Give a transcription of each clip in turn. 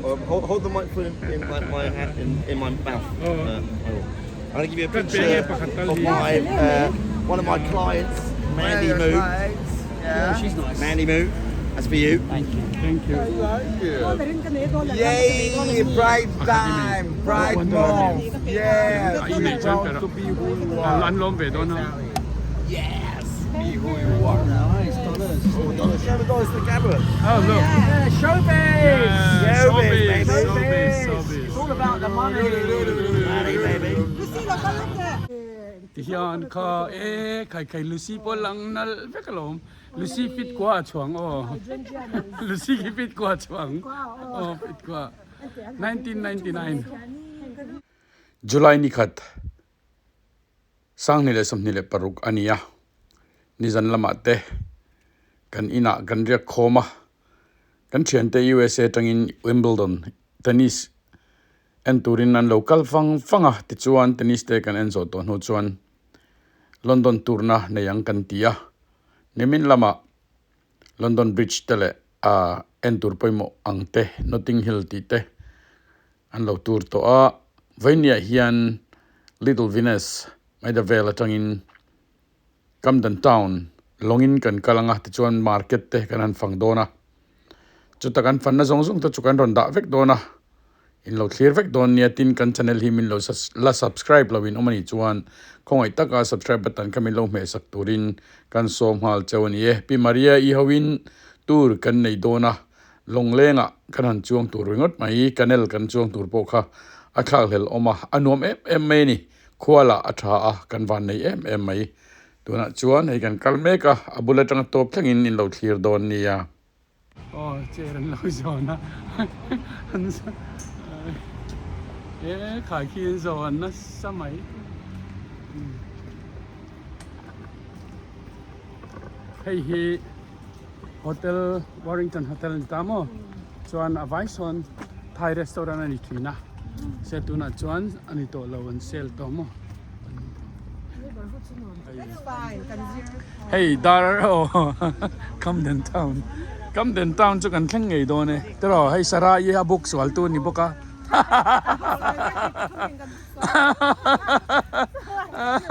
Hold, hold the microphone in my, my hand, in, in my mouth. Oh. I'm going to give you a Kan picture pe nge pakhat tal of hi. my one of my clients, Mandy Moo. Yeah. She's nice. Mandy Moo, that's for you. Thank you. Yay! Bright time, bright month. Yeah. A Be i nei chuan proud pero to be who you are. an lawm ve dawn a. Yes. Be who you are. Nice, dollars. Oh, dollars. Show the dollars to the camera. Oh look. Yeah, showbiz. Yeah, Showbiz, showbiz, baby. showbiz, showbiz. It's all about the money. Money, baby. Ti hian kha e khai khai Lucy pawh lang nalh vek alawm. Lucy fit kua a chhuang aw. Lucy khi fit kua a chhuang aw fit kua 1999. July ni khat Sanghnih leh 26 a ni a, nizan lamah te kan inah kan riak khawm a, kan thiante USA atangin Wimbledon tennis en turin an lo kal fang fang a, tichuan tennis te kan en zawh tawh hnu chuan London turna nei ang kan ti a, nimin lamah London Bridge te leh a en tur pawimawh ang te Notting Hill tih te an lo tur tawh a, vawinia hian Little Venus Maida vel atangin Camden Town lawngin kan kal ang a, tichuan market te kan han fang dawn a, chuta kan fanna zawng zawng te chu kan rawn dah vek dawn a, in lo thlir vek dawn nia tin kan channel hi min lo la subscribe lo in awm a nih chuan khawngaih taka subscribe button kha min lo hmeh sak turin kan sawm nghal cheu a ni e. Pi Maria i hoin tour kan nei dawn a, Lawnglengah kan han chuang tur ringawt mai, canal kan chuang tur pawh kha a thlak hlel awm a, a nuam em em mai a ni. Khua lah a tha a, kan van nei em em mai. Tunah chuan hei kan kal mek a, a bul atanga tawp thlengin in lo thlir dawn nia. Aw chair an lo zawn a, an e khai khi an zawn nasa mai. Hei hi. Hotel Warrington Hotel a ni ta maw chuan a vai sawn Thai restaurant a ni thin a se tunah chuan a ni tawh lo an sale tawh maw hei dar aw Camden Town Camden Town chu kan thleng ngei dawn e tiraw hei Sarai a book sual tu a ni bawk a.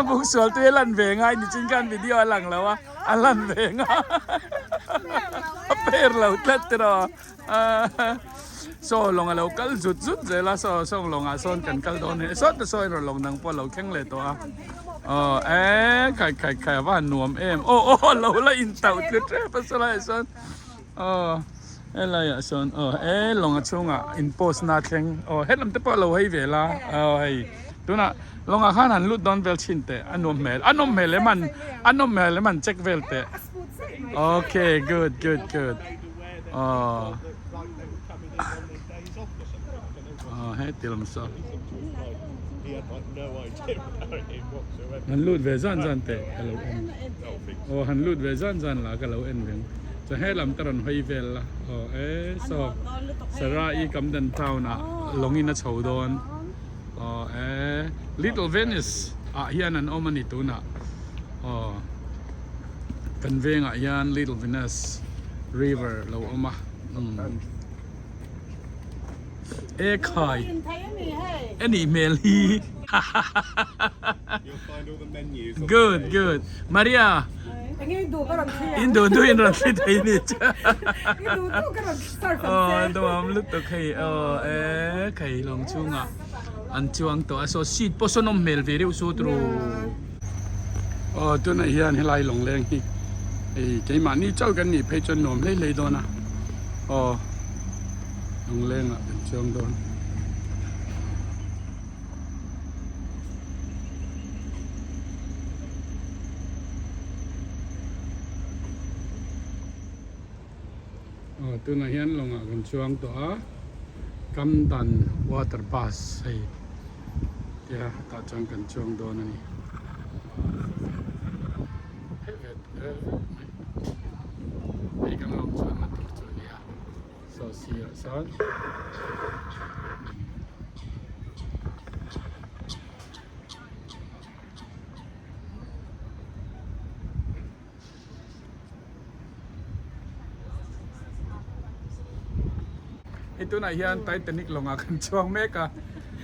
Book sual tu hi a lan ve ngai ni chin khan video a lang lo a. A lan ve nga a per lo tlat tiraw saw lawng a lo kal zut zut zel a saw sawng lawngah sawn kan kal dawn e sawt te saw erawh lawng dang pawh a lo thleng leh tawh a aw e khai khai khai a va han nuam em aw aw lo la in tauh tlu tep a sawlaiah sawn aw helaiah sawn aw e lawng a chhungah in post na thleng aw helam te pawh a lo hei ve la aw hei. Tunah lawngah khan han lut dawn vel chhin teh a nuam hmel a nawm hmel em an a nawm hmel em an check vel teh okay good good good aw aw heti lam saw han lut ve zan zan teh ka lo en aw han lut ve zan zan la ka lo en reng chuan helam te rawn hawi vel la aw e saw Sarai Camden town ah lawngin a chho dawn. Aw e Little Venice ah hian an awm a ni tunah aw kan vengah hian Little Venice river lo awm a umm e khai e nih hmel hi good good Maria in duh duh in rawn thli thei ni aw nuam lutuk hei aw e khai lawng chhungah an chuang tawh a saw seat pawh sawn awm hmel ve reuh sut ru aw tunah hian helai lawngleng hi hei keimahni chauh kan nih phei chuan nuam hlei hlei dawn a aw lawnglengah kan chuang dawn. Aw tunah hian lawngah kan chuang tawh a Camden water bus hei tia tah chuan kan chuang dawn a ni hei kan lawng chuanna tur chu a ni a saw sirah sawn. tunah hian Titanic lawngah kan chuang mek a,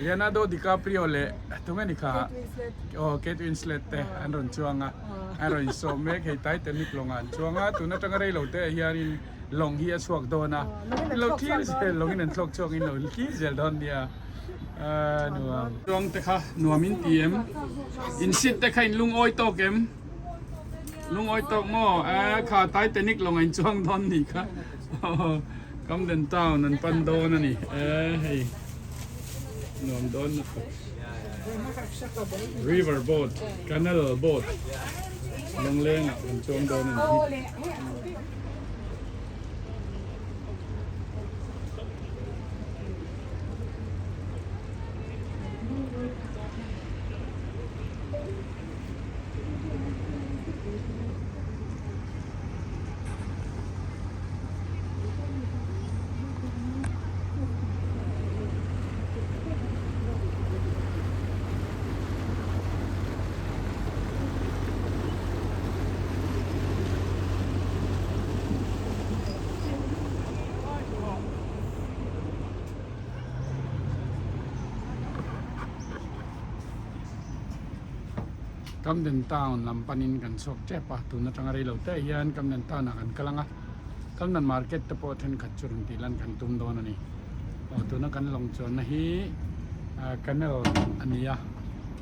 Leonardo DiCaprio leh tunge ni kha aw Kate Winslet te an rawn chuang a, an rawn insawm mek hei Titanic lawngah an chuang a, tun atanga rei lo te ah hianin lawng hi a chhuak dawn a, lo thlir zel lawngin an thlawk chhuak in lo thlir zel dawn nia nuam. Chuang te kha nuam in ti em? In seat te kha in lungawi tawk em? Lungawi tawk maw? Eh kha Titanic lawng a in chuang dawn ni kha Camden Town an pan dawn a ni eh hei nuam dawn lutuk River boat canal boat lawngleng ah kan chuang dawn a ni hi. Camden Town lam panin kan chhuak tep a, tun atanga rei lo te hian Camden Town ah kan kal ang a, Camden Market te pawh thenkhat chu rawn tih lan kan tum dawn a ni. Aw tuna kan lawng chuanna hi canal a ni a,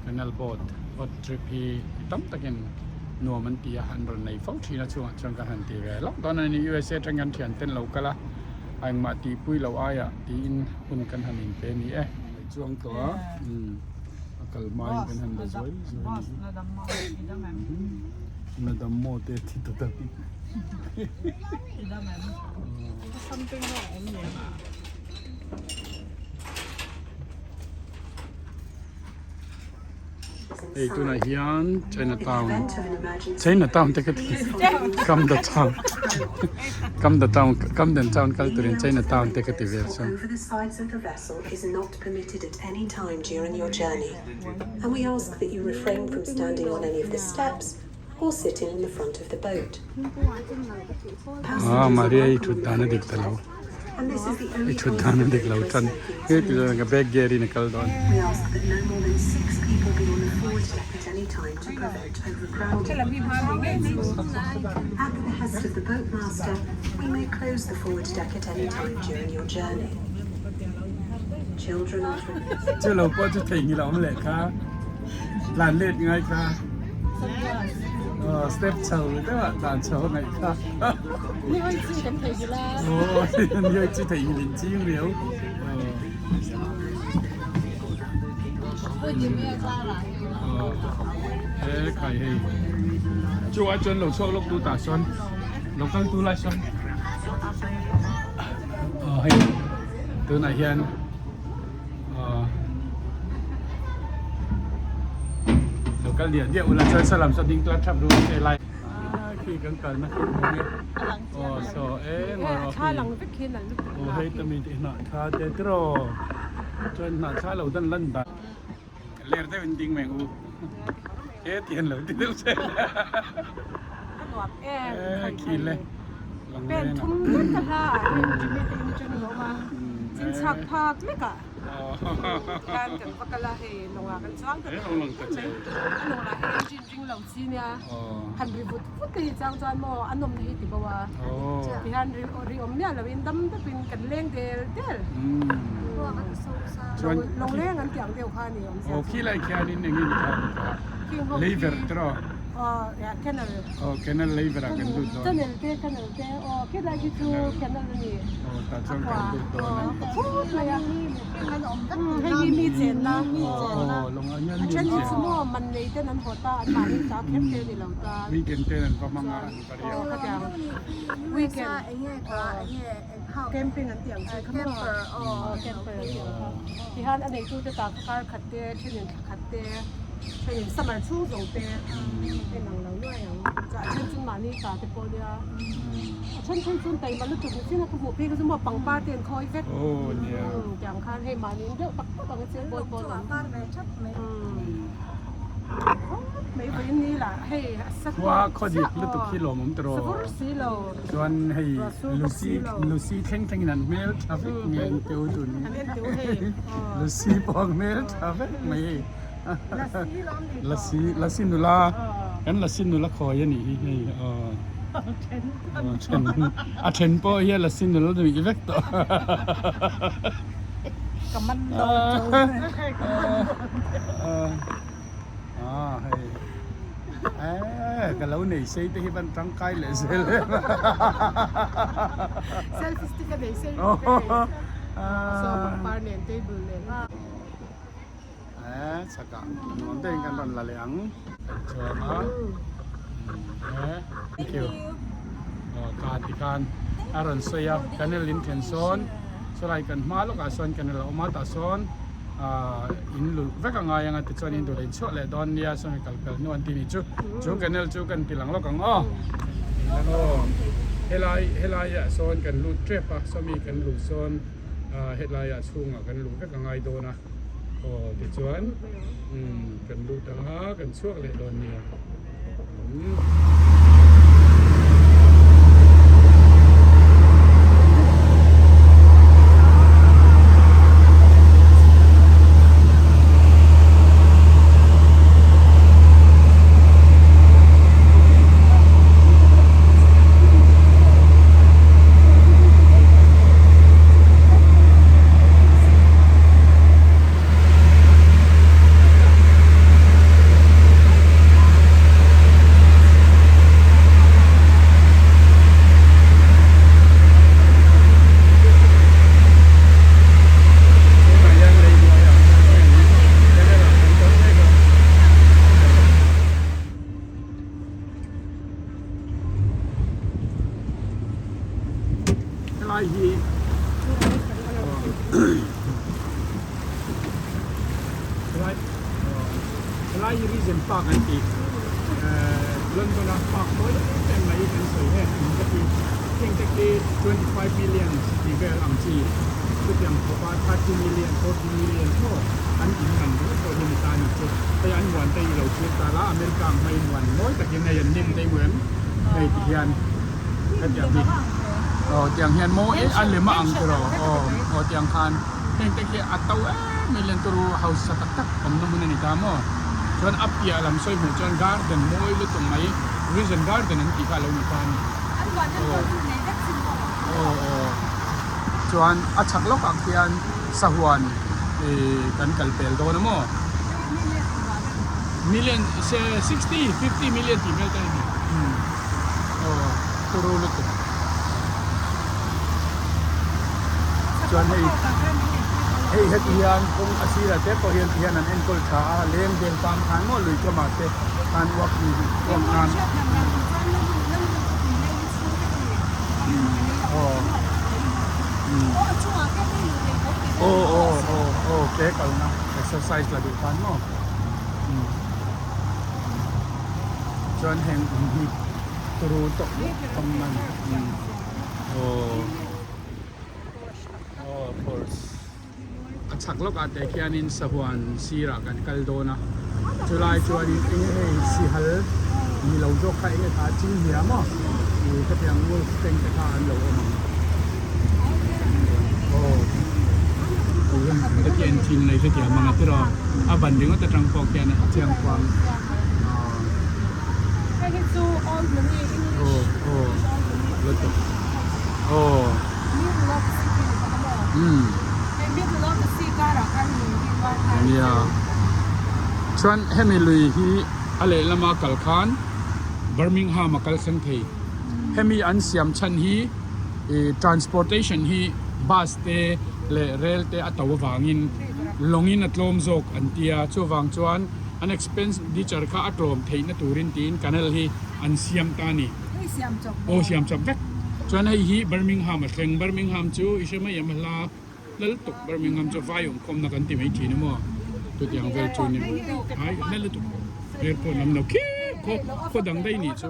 canal boat, boat trip hi mi tam takin nuam an ti a, an rawn nei fo thin a chungah chuan kan han ti ve lawk dawn a ni. USA atang kan thian ten lo kal a, a engmah tihpui loh aiah tiin hun kan han inpe a ni e. Chuang tawh a. A kal hmain kan han la zuai zuai a ni hi. Na dam maw te a ti ta deuh. Hei tunah hian Chinatown Chinatown te ka ti Camden Town Camden Town Camden Town kal turin Chinatown te ka ti vel chuan. Permitted at any time during your journey and we ask that you refrain from standing on any of the steps or sitting on the front of the boat. Ah Maria i thut dan a dik ta lo i thut dan a dik lo tan he ti chuan ka back gear in a kal dawn. We ask that no more than six people be on the forward deck at any time to prevent overcrowding. At the behest of the boatmaster, we may close the forward deck at any time during your journey. Children are forbidden. Chu lo pawh chu theihnghilh a awm leh kha tlan let ngai kha step chho deuh ah tlan chho a ngaih kha aw ni chi theihnghilh in ching riau e khai hei chu ai chuan lo chhuak lawk tu tah sawn lo kal tu lai sawn aw hei tunah hian aw lo kal diah diah ula chuan saw lam saw ding tlat thap ru se lai khi kan kalna khi hmu nge aw saw e ngawi rawh khi aw hei tami te hnah thla te tiraw chuan hnah thla lo dan lan dan ler deuh in ding mai ang u he tian lo ti deuh che e khi le lang pen thum zet ka hla ah hian Jimmy te in atangin a awm a chin chhak phak lek ah khan kan va kal a hei lawngah kan chuang ta tawh mai a lawng lah hi engine ring lo chi nia han ri vut vut te hi chang chuan maw a nawmna hi ti bo a tihian ri ri awm miah loin dam dapin kan leng del del lawng leng an tih ang deuh kha a ni awm zia chu. Khilai khianin engin kha leiver tiraw Aw ya canal. Aw canal leiver ah kan lut dawn. Canal te canal te aw khilai khi chu canal a ni. Aw tah chuan kan lut dawn a. Aw ka phut mai a. Hei hi mi chenna. Aw lawngah hian mi A then hi chen. chu maw man nei ten an haw ta an mahni ta kher te a ni lo ta. Weekend ten an va hmang a an va riak. Aw khatiang weekend camping an tih ang chi kha maw. Aw camper an tih ang kha. Tihian a neitute ta kha kar khat te thenin thla khat te. Thenin summer chhung zawng te en ang lo nuai ang. Chah then chu mahni ta te pawh nia. A then phei chuan taima lutuk ni chin a ka hmuh phei kha chu maw pangpar te an khawi vek. Tiang khan hei mahni in deuh tak tak ang a chil bawl pawl ang. Khawp mai vawiin ni lah hei a sa Khua khaw dik lutuk hi lawmawm tawh rawh. Savur si lo. Chuan hei Lucy Lucy thleng thlengin an hmel tha vek nge an teu tun hi. An en teu hei. Lucy pawh an hmel tha vek mai hei. Lasi lawm ni tawh. Lasi Lasi nula kan Lasi nula khawi a nih hi hei aw. Then Then a then pawh hi a Lasi nula nuih vek tawh. Ka man dawn chu. Ah hei eh ka lo nei sei te hi van tangkai leh zel em Selfie stick a nei sei lutuk e hei saw pangpar nen table nen. Eh chhakah nuam deuhin kan rawn la leh ang. Kan chuang a eh thank you aw ka tikhan a rawn sawi a canal in then sawn sawlai kan hma lawkah sawn canal a awm a tah sawn ahh in luh vek a ngai ang a tichuan in duh leh in chhuah leh dawn nia sawn kal pel hnu an ti ni chu chu canal chu kan ti lang lawk ang aw aw helai helai ah sawn kan lut tep a sawmi kan luh sawn ahh helai ah chhungah kan luh vek a ngai dawn a. Aw tichuan umm kan lut ang a kan chhuak leh dawn nia umm. Helai hi helai helai hi Regent Park an ti London a park mawi em em mai kan sawi heng ang te hi heng te khi 25 million tih vel ang chi chutiang khawpa 30 million 40 million maw an in man ringawt pawh hi ni ta a ni chu hei an huan te hi lo thlir ta la America ang hmaiin huan mawi takin hei an hnim te hi em hei ti hian hetiang hi aw tiang hian maw e a lem a ang tiraw aw aw tiang khan heng te khi a to em em turu hausa tak tak awmna hmun a ni ta maw chuan a piah lam sawi hmuh chuan garden mawi lutuk mai Vision garden an tih kha a lo ni ta a ni aw aw aw chuan a chhak lawkah khian sahuan ih kan kal pel dawn a maw million 60 50 million tih vel te a ni. Aw turu lutuk chuan hei hei heti hian kawng a sirah te pawh hian ti hian an enkawl tha a leng vel tan khan maw lui kamah te khan walking walk nan aw aw aw aw aw ke kalna exercise la duh tan maw. Chuan heng in hi turu tawk awm man aw aw course a chhak lawk ah te khianin sahuan sirah kan kal dawn a chulai chuanin eng hei sihal ni lo zawk kha eng kha ching hnia maw ih khatiang wolf teng te kha an lo awm ang aw te khi en thin lei hetiang ang a tiraw a ban ringawt atang pawh khian a chiang kuang Hei hi chu old money English English old money aw middle of the city ni bawk a maw hei middle of the sea karah khan lui hi var khan nia chuan hemi lui hi a lehlama kal khan Birmingham a kal thleng thei hemi an siam chhan hi transportation hi bus te leh rail te a to avangin lawngin a tlawm zawk an tia chuvang chuan an expenditure kha a tlawm theihna turin tiin canal hi an siam ta a ni. Aw siam chawp vek. Chuan hei hi Birmingham a thleng. Birmingham chu i hre mai em a hla lal tuk Birmingham chu vai awm khawmna kan ti mai thin a maw chutiang vel chu ni ai hla lutuk airport lam lo khi khaw khaw dang daih nih chu.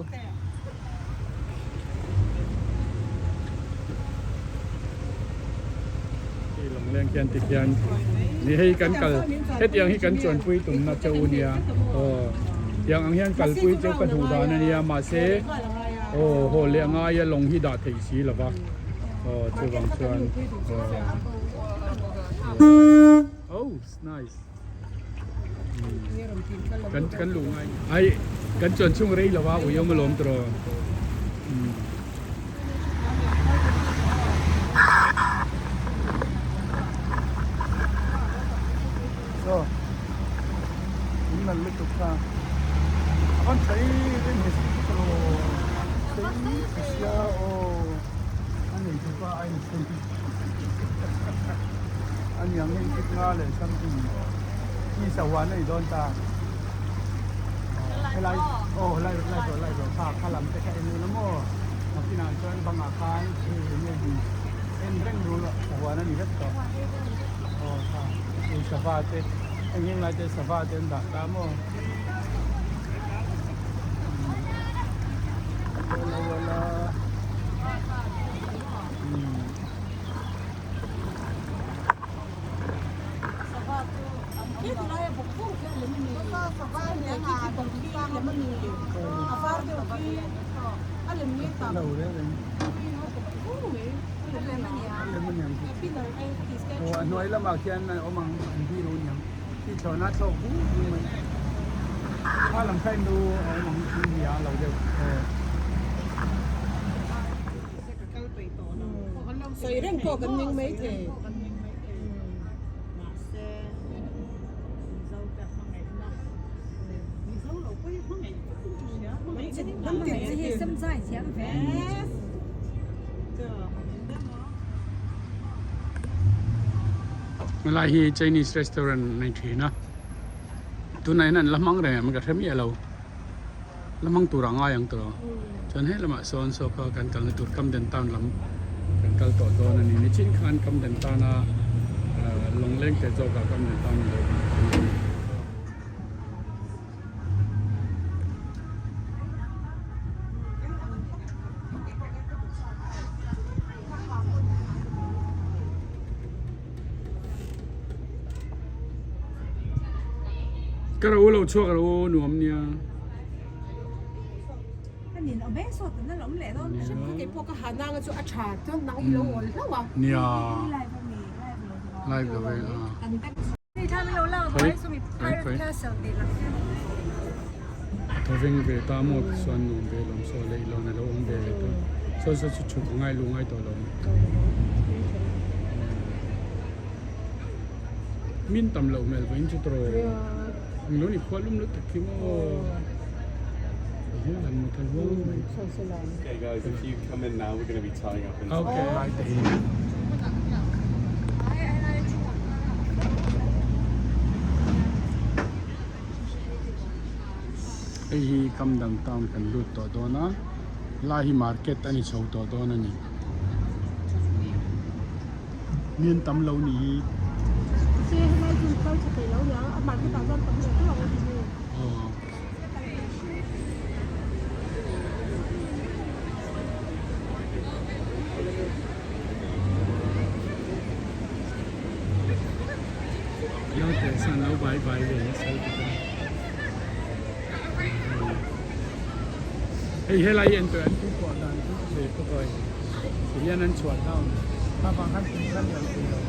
Hei lawng leng. leng khian tikhian ni hei kan kal hetiang hi kan chuanpui tumna che u nia aw tiang ang hian kalpui chu ka duh dan ania mahse aw haw leh angai a lawng hi dah theih si lova aw chuvang chuan aw oh nice kan kan luh ngai ai kan chuan chhung rei lova ui awm alawm tawh So in nal lutuk kha a van tha em em he sei sia aw a nei chu pa a insei a niang hei kut nga leh something chi sahuan a ni dawn ta helai aw helai lai zawh lai zawh kha kha lam te kha en ula maw nakinah chuan bangah khan hei enge hi en reng rul sahuan a ni vek tawh aw kha hei sava te heng heng lai te sava te an dah ta maw wala wala A hnuai lamah khian a awm ang an biru aniang khi thlawhna thlawk vung vung mai a lam kha in lu a awm ang thil hi a lo deuh aw. Sawi reng pawh kan ning mai thei. Helai hi Chinese restaurant a ni thin a tunah hian an la hmang reng em ka hre miah lo la hmang tur a ngai ang tawh chuan he lamah sawn saw kha kan kalna tur Camden town lam kan kal tawh dawn a ni nichin khan Camden town a lawngleng te zawk ah Camden town a lo awm. Ka ro lo chhuak ro nuam nia. Nia. Live lo ve a. Thawveng ve ta maw chuan nuam ve lawm saw leh ilo na lo awm ve leh ta saw saw chu chhuk a ngai lu ngai tawh lo min tam loh hmel vawiin chu tawh ang lo ni khual lum lutuk khi maw hian an mu thar huang mai. Okay guys, if you come in now, we're going to be tying up. Okay, lai te hi. Hei hi Kamdang town kan lut tawh dawn a, lai hi market a ni chho tawh dawn a ni. Mian tam lo ni hi. Aw. Naute chuan lo bai bai ve nasa lutuk a hei helai hi entur an tuipawh dan chu ve khawp a ti hian an chhuah down kha vang khan tui kha lian thei lo.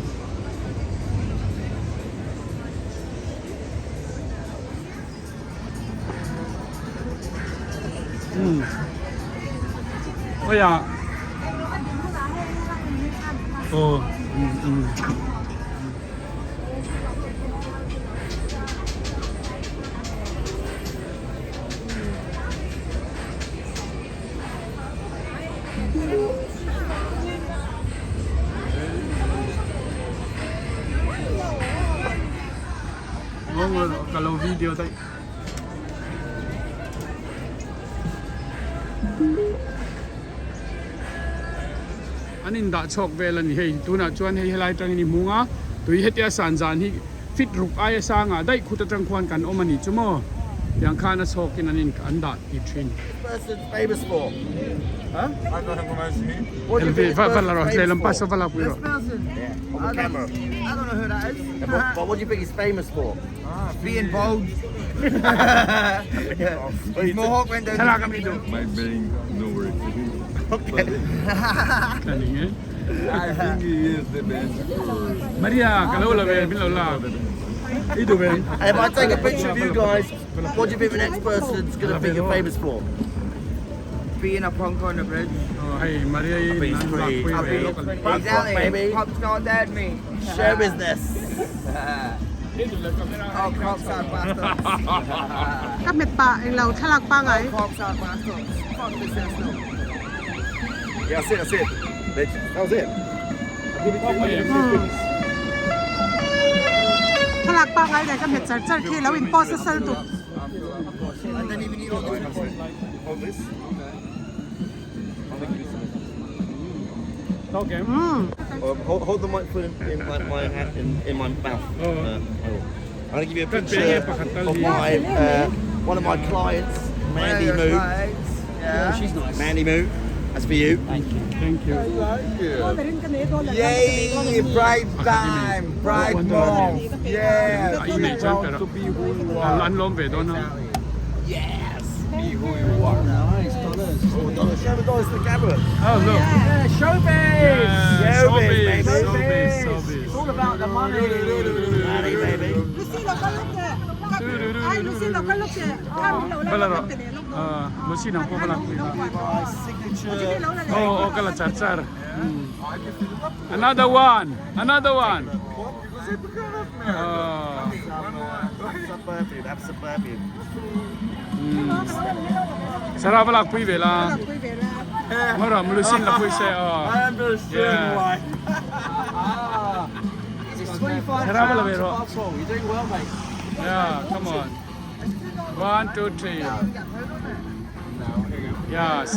Oi à. Ồ, ừ, ừ. Ka lo video daih. An in dah chhuak vel a ni hei tunah chuan hei helai atangin i hmung a tui hetia san zan hi fit ruk aia sangah daih khut atang khuan kan awm a ni chu maw. Tiang khan a chhawkin an in an dah ti thin. Elvi va va la rawh lehlam pa saw va lak pui rawh. Thlalak a mi duh. Maria ka lo la ve min lo lak i duh ve. If I take a picture of you guys, what do you think the next person's going to think you're famous for? Being a punk on the bridge. Oh, hei Maria i nan lak pui ve lawk a ni. Exactly. Baby. Punk's not dead, mate. Show business. Oh, cops are bastards. Ka hmet pah englo thlalak pangai. Cops are bastards. Fuck the system. Yeah, that's it, that's it. That was it. Thlalak pangai leh ka hmet char char khi lo in post nasa lutuk. Hold this. Okay. Hold, hold the microphone in my, my hand, in my mouth. Oh. I'm going to give you a Good picture baby, pakhat of my one of my clients, Mandy Moo. Yeah. She's nice. Mandy Moo, that's for you. Thank you. Yay! Pride time! Pride month! Yeah! A i nei chuan pero an lawm ve dawn a. Be who you are. Oh, dollars. Show the dollars to the camera. Oh look. Yeah, showbiz! Yeah, Showbiz, showbiz, baby. showbiz, showbiz. It's all about the money. Money, baby. Lucy lo kal lawk teh. Ai Lucy lo kal lawk teh. Kha min lo Va la la lawk rawh. teh lawk dawn. Lucy nang pawh va lak pui la. My signature. Oh, oh, ka la char char. Another one. Another one. Oh. Have some perfume. Have some perfume. Sarah va lak pui ve la. Pui ve la. Ngawh rawh Lucy la pui se aw. I understand Yeah. why. It's 25 Sarah va la ve pounds a rawh. bottle. You're doing well, mate. Yeah, come on. 1, 2, 3. Yes.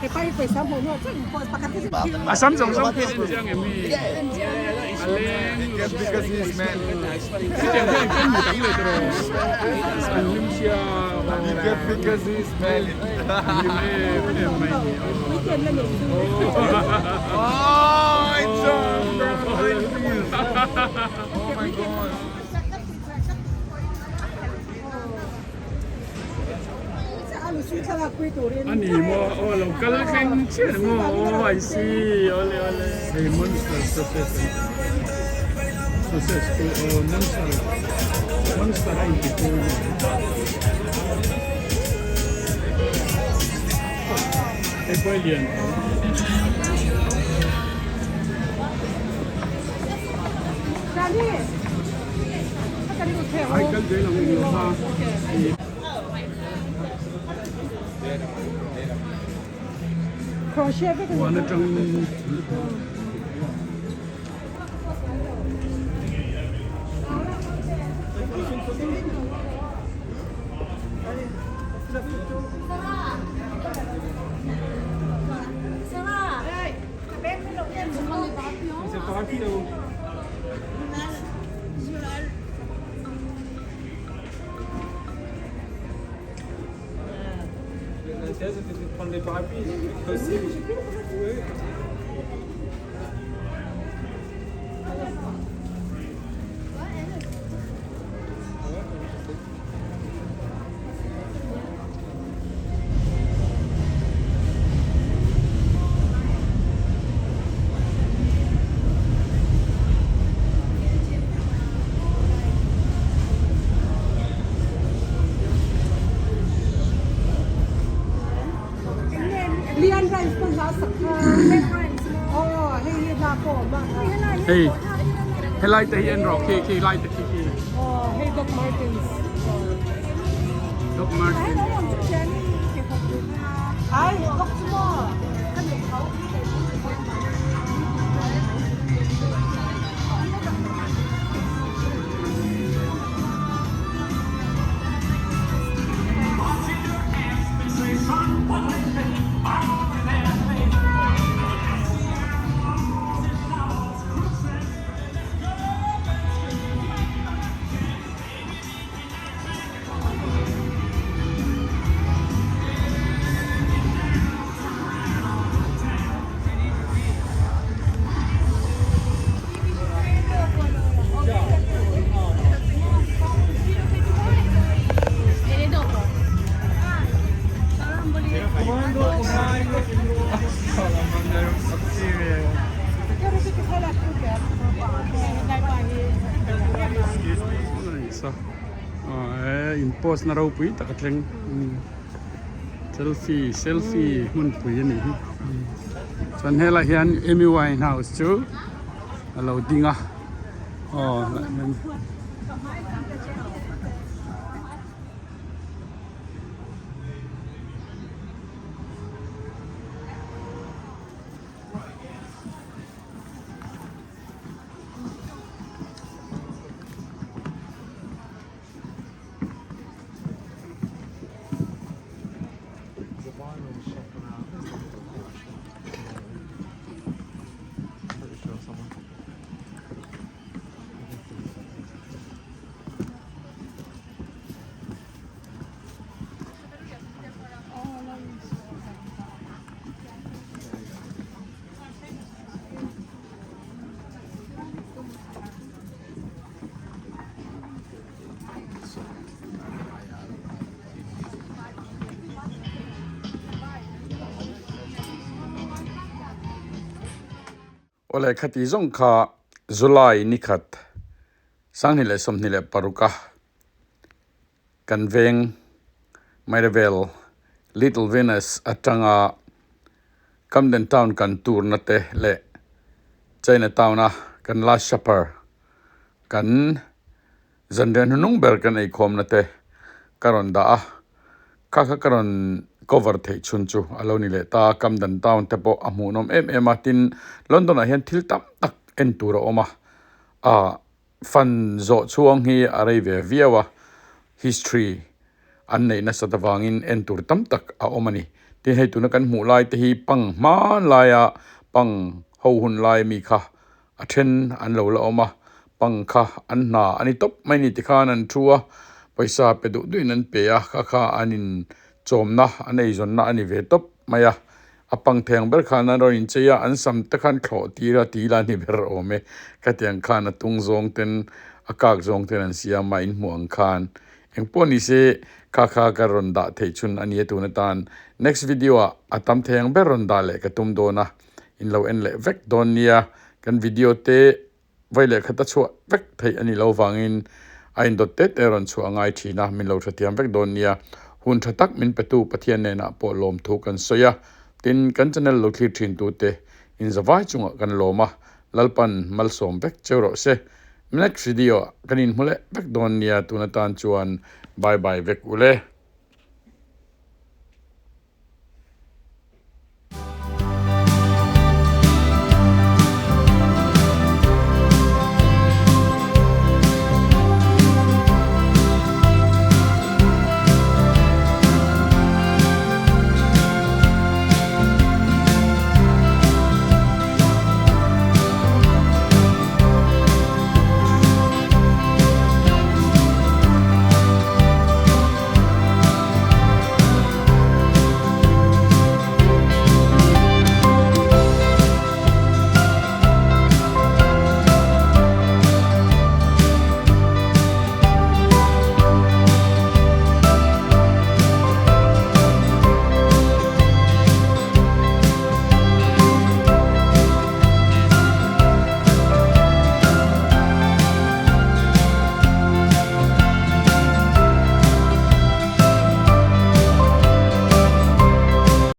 He pai pawisa hmuh hnuah chuan pawh pakhat hi chu A sam zawng zawng khi en chiang em mi. A leng. Because he's man. Chutiang hian kan hmu tam leh tawh. An hlim sia. Because he's man. Hlim em em mai ni. Weekend la nei chu. Oh, it's Oh my god. A ni maw aw lo kal thleng chiah maw aw I see awle awle. Hei monster sausage an sausage chu aw monster monster a inti chu hei pawh a lian tho. Ai kal zel ang eng lo kha. Huan atangin Hei helai te hi en rawh khi khi lai te khi khi Doc Martens. nasa aw in post na ropui tak a thleng selfie selfie hmunpui a nih hi chuan helaiah hian Amy Winehouse chu a lo ding a aw. Awle khati zawng kha July nikhat Sanghnih leh 26 a kan veng Maida Vale Little Venus atanga Camden Town kan turna te leh China Town a kan Last Supper kan Zanriah hnunung ber kan eikhawmna te ka rawn dah a, kha kha ka rawn cover theih chhun chu a lo ni leh ta. Camden Town te pawh a hmuhnawm em em a, tin London ah hian thil tam tak en tur a awm a, ah fan zawh chhuang hi a rei ve viau a, history an neih nasat avangin en tur tam tak a awm a ni. Tin hei tuna kan hmuh lai te hi pang hmanlaia pang ho hun lai mi kha A then an lo la awm a, pang kha an hna a ni tawp mai ni tikhan an thu a, pawisa pe duh duhin an pe a, kha kha an in chawmna an eizawnna a ni ve tawp mai a, a pang theng ber khan an rawn inchei a, an sam te khan thlawh tir a tih la ni ber awm e, khatiang khan a tung zawng ten a kak zawng ten an siam a, in hmuh ang khan engpawh ni se kha kha ka rawn dah theih chhun a ni a tun atan next video ah a tam theng ber rawn dah leh ka tum dawn a. In lo en leh vek dawn nia, kan video te vawi leh khat a chhuah vek theih a nih loh vangin a indawt te te rawn chhuah a ngai thin a, min lo hrethiam vek dawn nia. Hun tha tak min petu Pathian nenah pawh lawmthu kan sawi a, tin kan channel lo thlir thin tute inzavai chungah kan lawm a, Lalpan malsawm vek cheu rawh se. Next video ah kan inhmu leh vek dawn nia, tun atan chuan bye bye vek ule.